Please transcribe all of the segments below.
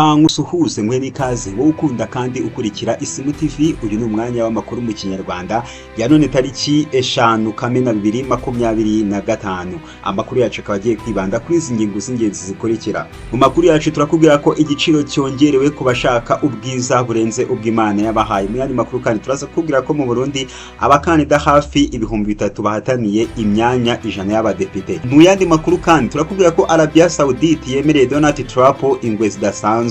Kangusuhuze mwe n'ikaze wowe ukunda kandi ukurikira Isimu TV. Uyu ni umwanya w'amakuru mu Kinyarwanda ya none, tariki 5 Kamena 2025. Amakuru yacu akaba agiye kwibanda kuri izi ngingo z'ingenzi zikurikira. Mu makuru yacu turakubwira ko igiciro cyongerewe ku bashaka ubwiza burenze ubw'Imana yabahaye. Mu yandi makuru kandi turaza kukubwira ko mu Burundi abakandida hafi 3000 bahataniye imyanya 100 y'abadepite. Mu yandi makuru kandi turakubwira ko Arabia Saudite yemereye Donald Trump ingwe zidasanzwe.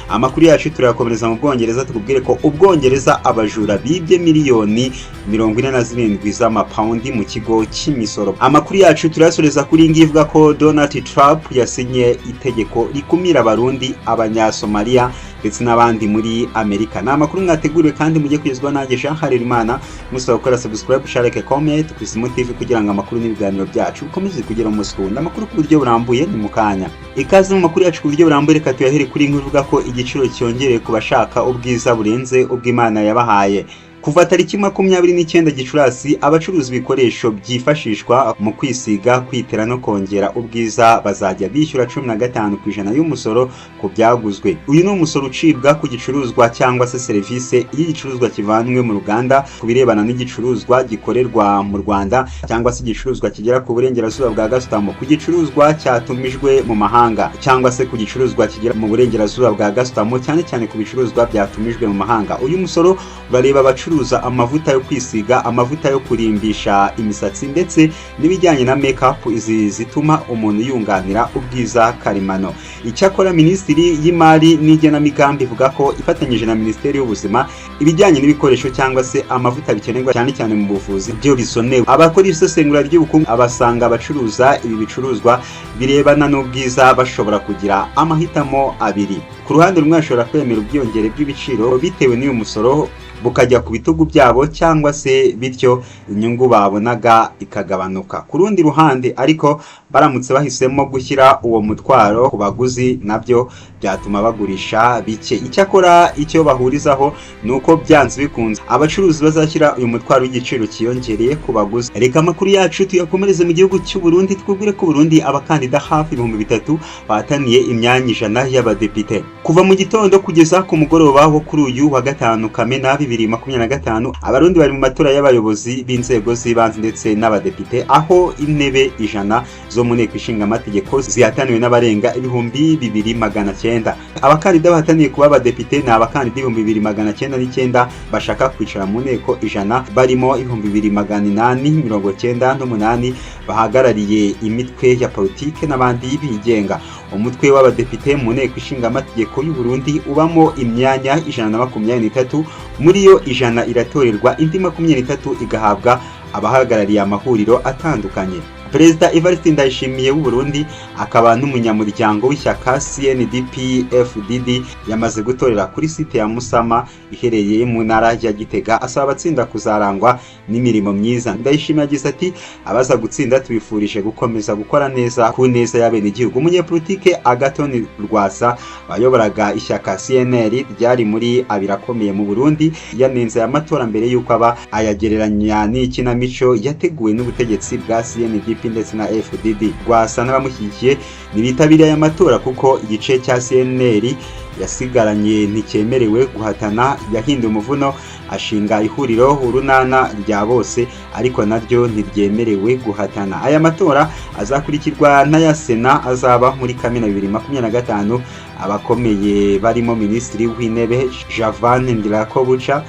Amakuru yacu turayakomereza mu Bwongereza, tukubwire ko Ubwongereza abajura bibye miliyoni 47 z'amapawundi mu kigo cy'imisoro. Amakuru yacu turayasoreza kuri ngiyi ivuga ko Donald Trump yasinye itegeko rikumira Abarundi, Abanyasomaliya ndetse n'abandi muri Amerika. Ni amakuru mwateguriwe kandi mujye kugezwa nanjye Jean Harerimana. Musaba gukora subscribe, share, like, comment ku Isimu TV kugira ngo amakuru n'ibiganiro byacu bikomeze kugera umunsi ku wundi. Amakuru ku buryo burambuye ni mu kanya. Ikaze mu makuru yacu ku buryo burambuye. Reka tuyahere kuri inkuru ivuga ko igiciro cyongereye ku bashaka ubwiza burenze ubw'Imana yabahaye. Kuva tariki 29 Gicurasi, abacuruza ibikoresho byifashishwa mu kwisiga, kwitera no kongera ubwiza bazajya bishyura 15% y'umusoro ku byaguzwe. Uyu ni umusoro ucibwa ku gicuruzwa cyangwa se serivisi iyo igicuruzwa kivanwe mu ruganda. Ku birebana n'igicuruzwa gikorerwa mu Rwanda cyangwa se igicuruzwa kigera ku burengerazuba bwa gasutamo, ku gicuruzwa cyatumijwe mu mahanga cyangwa se ku gicuruzwa kigera mu burengerazuba bwa gasutamo, cyane cyane ku bicuruzwa byatumijwe mu mahanga. Uyu musoro urareba abacuruza amavuta yo kwisiga, amavuta yo kurimbisha imisatsi ndetse n'ibijyanye na make-up, izi zituma umuntu yunganira ubwiza karemano. Icyakora Minisitiri y'Imari n'Igenamigambi ivuga ko ifatanyije na Minisiteri y'Ubuzima, ibijyanye n'ibikoresho cyangwa se amavuta bikenerwa cyane cyane mu buvuzi byo bisonewe. Abakora isesengura ry'ubukungu abasanga abacuruza ibi bicuruzwa birebana n'ubwiza bashobora kugira amahitamo abiri. Ku ruhande rumwe, bashobora kwemera ubwiyongere bw'ibiciro bitewe n'uyu musoro, bukajya ku bitugu byabo cyangwa se bityo inyungu babonaga ikagabanuka. Ku rundi ruhande ariko, baramutse bahisemo gushyira uwo mutwaro ku baguzi, nabyo byatuma bagurisha bike. Icyakora icyo bahurizaho ni uko byanze bikunze abacuruzi bazashyira uyu mutwaro w'igiciro cyiyongereye ku baguzi. Reka amakuru yacu tuyakomereze mu gihugu cy'u Burundi, twubwire ko Burundi abakandida hafi 3000 bahataniye imyanya 100 y'abadepite. Kuva mu gitondo kugeza ku mugoroba wo kuri uyu wa gatanu Kamena 2025, Abarundi bari mu matora y'abayobozi b'inzego z'ibanze ndetse n'abadepite, aho intebe 100 zo mu Nteko Ishinga Amategeko zihataniwe n'abarenga 2900. Abakandida bahataniye kuba abadepite ni abakandida 2909 bashaka kwicara mu nteko 100, barimo 2898 bahagarariye imitwe ya politike n'abandi bigenga. Umutwe w'abadepite mu Nteko Ishinga Amategeko y'u Burundi ubamo imyanya 123. Muri yo 100 iratorerwa, indi 23 igahabwa abahagarariye amahuriro atandukanye. Perezida Evariste Ndayishimiye w'u Burundi, akaba n'umunyamuryango w'ishyaka CNDP FDD, yamaze gutorera kuri site ya Musama iherereye mu ntara ya Gitega, asaba abatsinda kuzarangwa n'imirimo myiza. Ndayishimiye yagize ati: "Abaza gutsinda tubifurije gukomeza gukora neza ku neza y'abenegihugu." Umunyepolitike Agathon Rwasa wayoboraga ishyaka CNL ryari muri abiri akomeye mu Burundi, yanenze aya matora mbere y'uko aba, ayagereranya n'ikinamico yateguwe n'ubutegetsi bwa CNDP ndetse na FDD. Rwasa n'abamushyigikiye ntibitabiriye aya matora kuko igice cya CNL yasigaranye nticyemerewe guhatana. Yahinduye umuvuno, ashinga ihuriro Urunana rya Bose, ariko naryo ntiryemerewe guhatana. Aya matora azakurikirwa n'aya Sena azaba muri Kamena 2025. Abakomeye barimo Minisitiri w'Intebe Gervais Ndirakobuca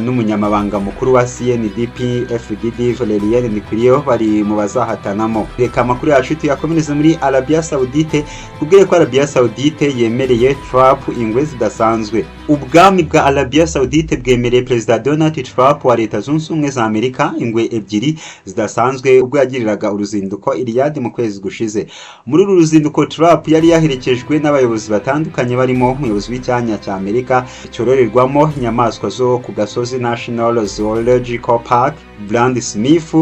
n'umunyamabanga mukuru wa CNDP FDD Valérien Ndikuriyo bari mu bazahatanamo. Reka amakuru yacu tuyakomereze muri Arabia Saudite, kubwire ko Arabia Saudite yemereye Trump ingwe zidasanzwe. Ubwami bwa Arabia Saudite bwemereye Perezida Donald Trump wa Leta Zunze Ubumwe za Amerika ingwe ebyiri zidasanzwe ubwo yagiriraga uruzinduko i Riyadh mu kwezi gushize. Muri uru ruzinduko, Trump yari yaherekejwe n'abayobozi batandukanye, barimo umuyobozi w'icyanya cya Amerika cyororerwamo inyamaswa zo ku gasozi, National Zoological Park, Brand Smith.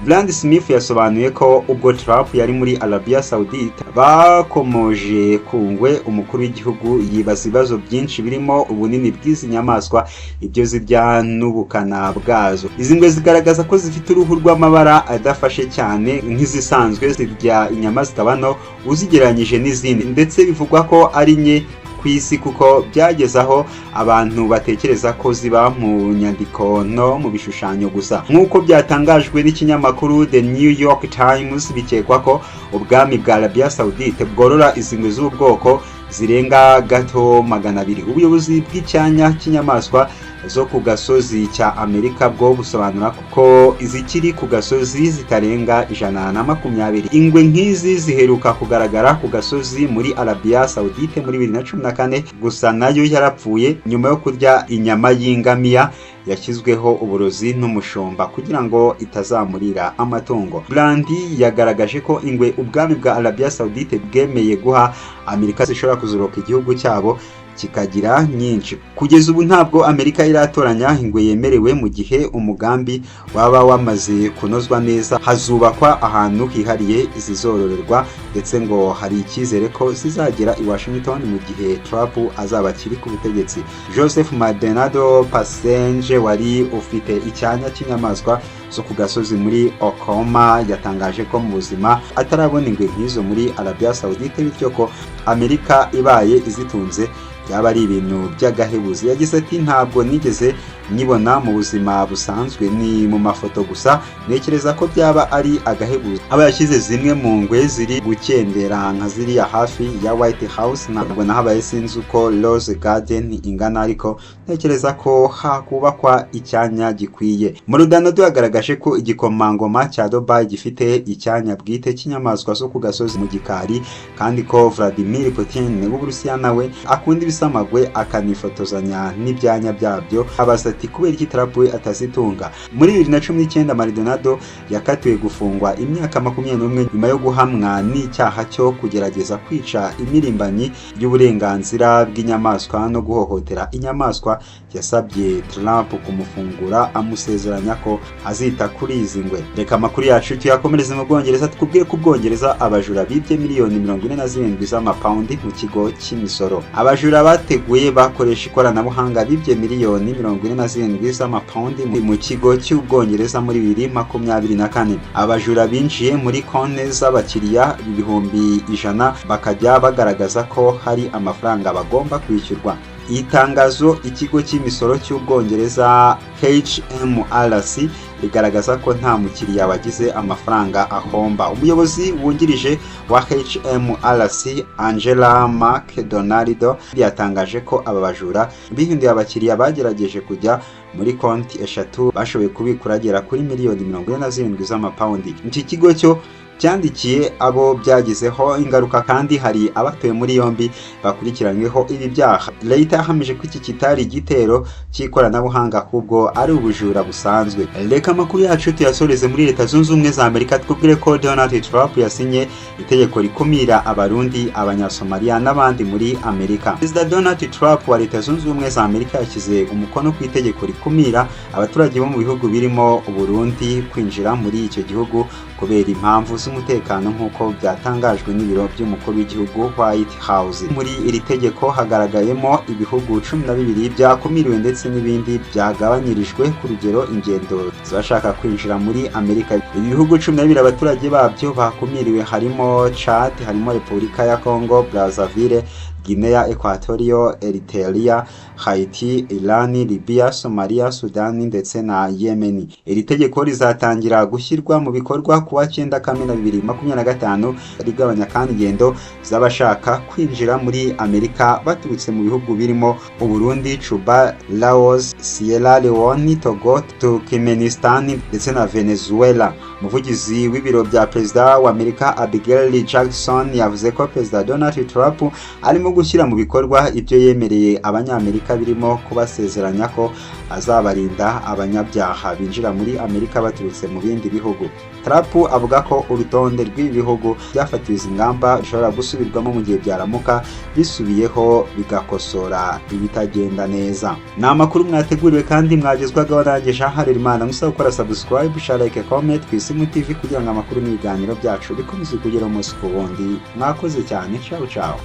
Brand Smith yasobanuye ko ubwo Trump yari muri Arabia Saudite bakomoje ku ngwe, umukuru w'igihugu yibaza ibibazo byinshi birimo ubunini bw'izi nyamaswa, ibyo zirya n'ubukana bwazo. Izi ngwe zigaragaza ko zifite uruhu rw'amabara adafashe cyane nk'izisanzwe, zirya inyama zikaba nto uzigereranyije n'izindi, ndetse bivugwa ko ari nke ku ku isi, kuko byageze aho abantu batekereza ko ziba mu nyandiko no mu bishushanyo gusa. Nk'uko byatangajwe n'ikinyamakuru The New York Times, bikekwa ko ubwami bwa Arabia Saudite bworora izi ngwe z'ubwoko zirenga gato 200. Ubuyobozi bw'icyanya cy'inyamaswa zo ku gasozi cya Amerika bwo busobanura ko izikiri ku gasozi zitarenga 120. Ingwe nk'izi ziheruka kugaragara ku gasozi muri Arabia Saudite muri 2014, gusa nayo yarapfuye nyuma yo kurya inyama y'ingamiya yashyizweho uburozi n'umushumba kugira ngo itazamurira amatungo. Brandi yagaragaje ko ingwe ubwami bwa Arabia Saudite bwemeye guha Amerika zishobora kuzoroka igihugu cyabo kikagira nyinshi. Kugeza ubu ntabwo Amerika iratoranya ingwe yemerewe. Mu gihe umugambi waba wamaze kunozwa neza, hazubakwa ahantu hihariye zizororerwa, ndetse ngo hari icyizere ko zizagera i Washington mu gihe Trump azaba akiri ku butegetsi. Joseph Maldonado Pasenge, wari ufite icyanya cy'inyamaswa zo ku gasozi muri Oklahoma, yatangaje ko mu buzima atarabona ingwe nk'izo muri Arabia Saudite, bityo ko Amerika ibaye izitunze byaba ari ibintu by'agahebuzo. Yagize ati: "Ntabwo nigeze nyibona mu buzima busanzwe, ni mu mafoto gusa. Ntekereza ko byaba ari agahebuzo aba yashyize zimwe mu ngwe ziri gukendera nka ziriya hafi ya White House. Ntabwo nahabaye, sinzi uko Rose Garden ingana, ariko ntekereza ko hakubakwa icyanya gikwiye." Maldonado yagaragaje ko igikomangoma cya Dubai gifite icyanya bwite cy'inyamaswa zo ku gasozi mu gikari, kandi ko Vladimir Putin w'Uburusiya nawe akunda ibisamagwe, akanifotozanya n'ibyanya byabyo. Abaza ati: "Kubera iki Trump we atazitunga?" Muri 2019, Maldonado yakatiwe gufungwa imyaka 21 nyuma yo guhamwa n'icyaha cyo kugerageza kwica imirimbanyi y'uburenganzira bw'inyamaswa no guhohotera inyamaswa. Yasabye Trump kumufungura, amusezeranya ko azita kuri izi ngwe. Reka amakuru yacu tuyakomereze mu Bwongereza, twubwire ko Ubwongereza abajura bibye miliyoni 47 z'amapawundi mu kigo cy'imisoro. Abajura bateguye bakoresha ikoranabuhanga bibye miliyoni 47 z'amapawundi mu kigo cy'Ubwongereza muri 2024. Abajura binjiye muri konti z'abakiriya 100,000, bakajya bagaragaza ko hari amafaranga bagomba kwishyurwa. Iyi tangazo ikigo cy'imisoro cy'Ubwongereza HMRC rigaragaza ko nta mukiriya wagize amafaranga ahomba. Umuyobozi wungirije wa HMRC, Angela McDonald, yatangaje ko aba bajura bihinduye abakiriya bagerageje kujya muri konti eshatu, bashoboye kubikura agera kuri miliyoni 47 z'amapawundi. Iki kigo cyo cyandikiye abo byagizeho ingaruka, kandi hari abatawe muri yombi bakurikiranyweho ibi byaha. Leta yahamije ko iki kitari igitero cy'ikoranabuhanga, ahubwo ari ubujura busanzwe. Reka amakuru yacu tuyasoreze muri Leta Zunze Ubumwe za Amerika, twubwire ko Donald Trump yasinye itegeko rikumira Abarundi, Abanyasomaliya n'abandi muri Amerika. Perezida Donald Trump wa Leta Zunze Ubumwe za Amerika yashyize umukono ku itegeko rikumira abaturage bo mu bihugu birimo Uburundi kwinjira muri icyo gihugu kubera impamvu z'umutekano, nk'uko byatangajwe n'ibiro by'umukuru w'igihugu, White House. Muri iri tegeko hagaragayemo ibihugu 12 byakumiriwe ndetse n'ibindi byagabanyirijwe ku rugero ingendo z'abashaka kwinjira muri Amerika. Ibi bihugu 12 abaturage babyo bakumiriwe harimo Chad, harimo Repubulika ya Congo Brazzaville, Guinea Equatorial, Eritrea, Haiti, Iran, Libya, Somalia, Sudani ndetse na Yemen. Iri tegeko rizatangira gushyirwa mu bikorwa kuwa 9 Kamena 2025, rigabanya kandi ingendo z'abashaka kwinjira muri Amerika baturutse mu bihugu birimo Uburundi, Cuba, Laos, Sierra Leone, Togo, Turkmenistan ndetse na Venezuela. Umuvugizi w'ibiro bya perezida wa Amerika, Abigail Jackson, yavuze ko Perezida Donald Trump arimo gushyira mu bikorwa ibyo yemereye Abanyamerika, birimo kubasezeranya ko azabarinda abanyabyaha binjira muri Amerika baturutse mu bindi bihugu. Trump avuga ko urutonde rw'ibi bihugu byafatiwe izi ngamba rushobora gusubirwamo mu gihe byaramuka bisubiyeho bigakosora ibitagenda neza. Ni amakuru mwateguriwe kandi mwagezwagaho nanjye Jean Harerimana. Musaba gukora subscribe, share, like, comment ku Isimu TV kugira ngo amakuru n'ibiganiro byacu bikomeze kugera umunsi ku wundi. Mwakoze cyane, ciao ciao.